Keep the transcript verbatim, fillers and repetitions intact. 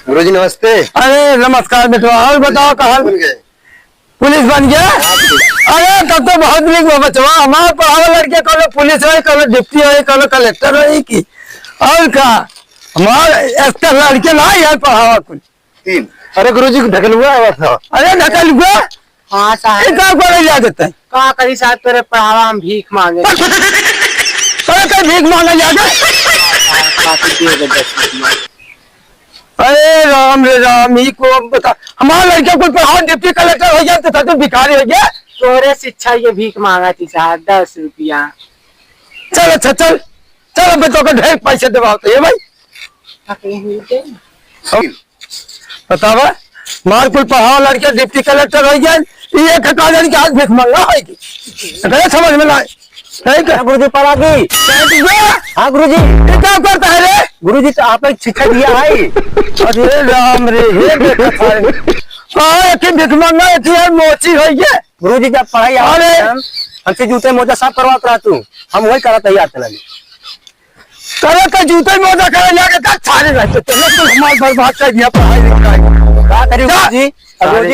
गुरुजी नमस्ते। अरे नमस्कार बेटवा, और बताओ का हाल? बन गए। पुलिस बन गया? हाँ जी। अरे तब तो बहुत नीक बा बचवा, हमार पढ़ावा लड़के कौनो पुलिस होई, कौनो डिप्टी होई, कौनो कलेक्टर होई की। और का? हमार एक्टर लड़के ना यार पढ़ावा कुल। तीन। अरे गुरुजी को ढकलुआ है बस। अरे ढकलुआ? हाँ साहब। ये का करे जा देते हैं? का करी साहब, तोरे पढ़ावा हम भीख मांगे। अरे तो भीख मांगे जा दे। हाँ, काफी दे दे दस रुपया। अरे राम रे राम, ई को अब बता, हमार लड़का कोई पढ़ावा डिप्टी कलेक्टर हो जाए तो तू भिखारी हो गया। तोरे शिक्षा ये भीख मांगा थी साहब, दस रुपया। चल अच्छा चल, चल अब तो ढेर पैसे देवा होते है भाई। बतावा, मार कुल पढ़ावा लड़के डिप्टी कलेक्टर हो गए, ये एक का लड़के आज भीख मांगा है कि? गलत समझ में ना आए। ठीक है। हाँ गुरुजी, पढ़ा की? क्या चीज है? हाँ गुरुजी। ये क्या करता है रे? गुरुजी तो आपने शिक्षा दिया है। अरे राम रे, हे देखा था रे। कहाँ एक ही भीख मांगा, एक ही यार मोची हो गया। गुरुजी जब पढ़ाई अरे। आवत है, हमसे जूते मोजा साफ करवात रहा तू, हम वही करत है यार तेरा लिए। करे तो जूते मोजा करे जाके तक सारे रहते थे, लोग तो हमारे बर्बाद कर दिया पढ़ाई लिखाई। का करी जा। गुरुजी? अब रोजी